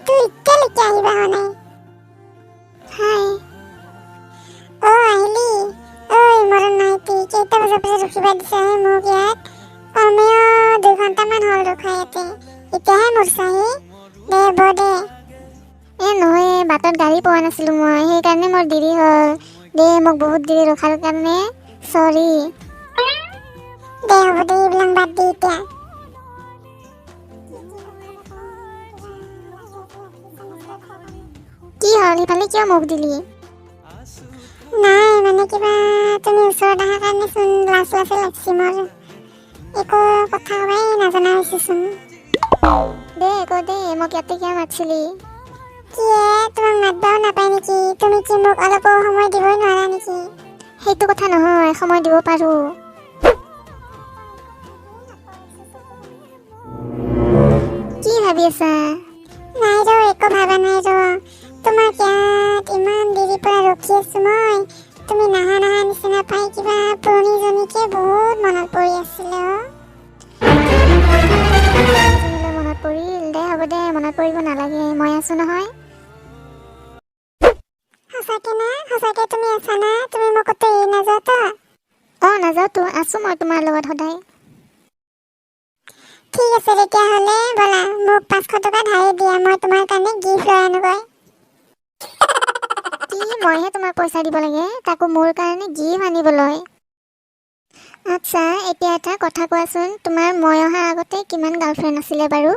ছোৱালীটো এতিয়ালৈকে আহিব হোৱা নাই। হাই। অ, আহিলি? ঐ মৰণ নাইটি, কেইটা বজাৰ পৰা ৰখিব দিছে হে মোক ইয়াত? কমেও 2 ঘণ্টামান হ'ল ৰখা ইয়াতে, এতিয়াহে মৰচাহি। দে, বহ দে। এ নহয়, বাটত গাড়ী পোৱা নাছিলোঁ মই, সেইকাৰণে মোৰ দেৰি হ'ল। দে, মোক বহুত দেৰি ৰখাৰ কাৰণে চৰি। দে, হ'ব দে, এইবিলাক বাদ দি এতিয়া। কি হ'ল? সিফালে কিয় মুখ দিলি? নাই, মানে কিবা তুমি ওচৰত অহাৰ কাৰণেচোন লাজ লাজে লাগছি মোৰ। একো কথা কবাই নাজানা হৈছোচোন। দে, ক দে, মোক ইয়াতে কিয় মাতছিলি? কি হে, তোমাক মাতবাও নাপায় নেকি? তুমি কি মোক অলপো সময় দিবই নোৱাৰা নেকি? সেইটো কথা নহয়, সময় দিব পাৰোঁ। কি ভাবি আছা? নাই ৰ, একো ভাবা নাই ৰ। তোমাক ইয়াত ইমান দেৰিৰ পৰা ৰখি আছো মই, তুমি নাহা নাহা নিচিনা পাই কিবা পুৰণিজনীকে বহুত মনত পৰি আছিলে অ'। এজনীলৈ মনত পৰিল? দে, হ'ব দে, মনত পৰিব নালাগে, মই আছো নহয়। সঁচাকে না? সঁচাকে তুমি আছা না? তুমি মোক ক'তো এৰি নাযোৱা তো? অঁ, নাযাওঁতো, আছোঁ মই তোমাৰ লগত সদায়। ঠিক আছে তেতিয়াহ'লে, ব'লা, মোক 500 টকা ধাৰে দিয়া, মই তোমাৰ কাৰণে গিফ্ট লৈ আনোগৈ। কি, মইহে তোমাক পইচা দিব লাগে, তাকো মোৰ কাৰণে গিফ্ট আনিবলৈ? আচ্ছা, এতিয়া এটা কথা কোৱাচোন, তোমাৰ মই অহাৰ আগতে কিমান গাৰ্লফ্ৰেণ্ড আছিলে বাৰু?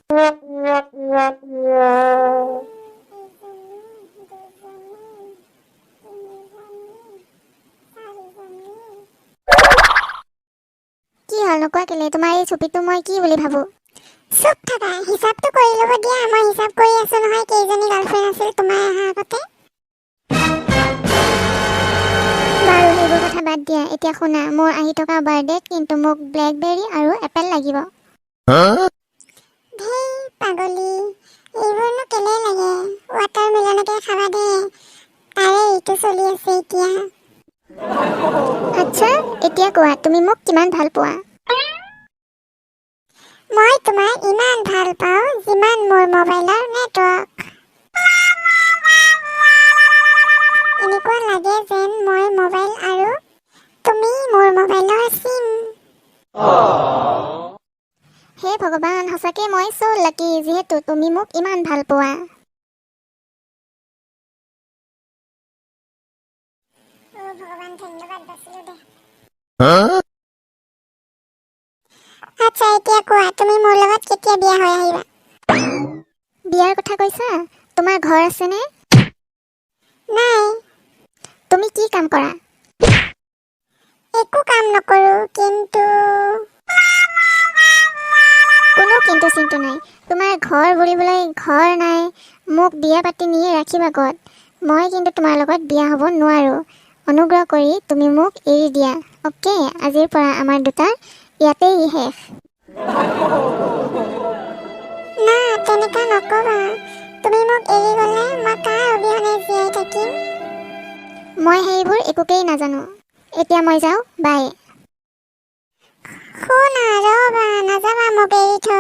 এজনী, দুজনী, তিনিজনী, চাৰিজনী। কি হ'ল, নোকোৱা কেলে? তোমাৰ এই ছবিটো মই কি বুলি ভাবোঁ? চুপ থাকা, হিচাপটো কৰি ল'ব দিয়া। মই হিচাপ কৰি আছো নহয়, কেইজনী গাৰ্লফ্ৰেণ্ড আছিল তোমাৰ অহাৰ আগতে। বাৰু, সেইবোৰ কথা বাদ দিয়া। এতিয়া শুনা, মোৰ আহি থকা বাৰ্থডেত কিন্তু মোক ব্লেকবেৰী আৰু এপেল লাগিব। ধেই পাগলী, এইবোৰনো কেলে লাগে? ৱাটাৰ মেলনকে খাবা দে, তাৰে এইটো চলি আছে এতিয়া। আচ্ছা, এতিয়া কোৱা, তুমি মোক কিমান ভাল পোৱা? মই তোমাক ইমান ভাল পাওঁ যিমান মোৰ মোবাইলৰ নেটৱৰ্ক। এনেকুৱা লাগে যেন মই মোবাইল আৰু তুমি মোৰ মোবাইলৰ চিম। হে ভগৱান, সঁচাকে মই চ' লাকি, যিহেতু তুমি মোক ইমান ভাল পোৱা। অ' ভগৱান, ধন্যবাদ, বাচিলো দে। আচ্ছা, এতিয়া কোৱা, তুমি মোৰ লগত কেতিয়া বিয়া হৈ আহিবা? বিয়াৰ কথা কৈছা? তোমাৰ ঘৰ আছেনে? নাই। তুমি কি কাম কৰা? একো কাম নকৰো, কিন্তু কোনো কিন্তু চিন্তু নাই। তোমাৰ ঘৰ বুলিবলৈ ঘৰ নাই, মোক বিয়া পাতি নিয়ে ৰাখিবা ক'ত? মই কিন্তু তোমাৰ লগত বিয়া হ'ব নোৱাৰোঁ। অনুগ্ৰহ কৰি তুমি মোক এৰি দিয়া। অ'কে, আজিৰ পৰা আমাৰ দুটাৰ ইয়াতেই শেষ। না, তেনেকা নকবা। তুমি মোক এৰি গ'লে মই কাৰ অবিহনে জীয়াই থাকিম? মই সেইবোৰ একোকেই নাজানো। এতিয়া মই যাওঁ, বাই। শুনা, ৰ'বা, নাযাবা মোক এৰি থৈ।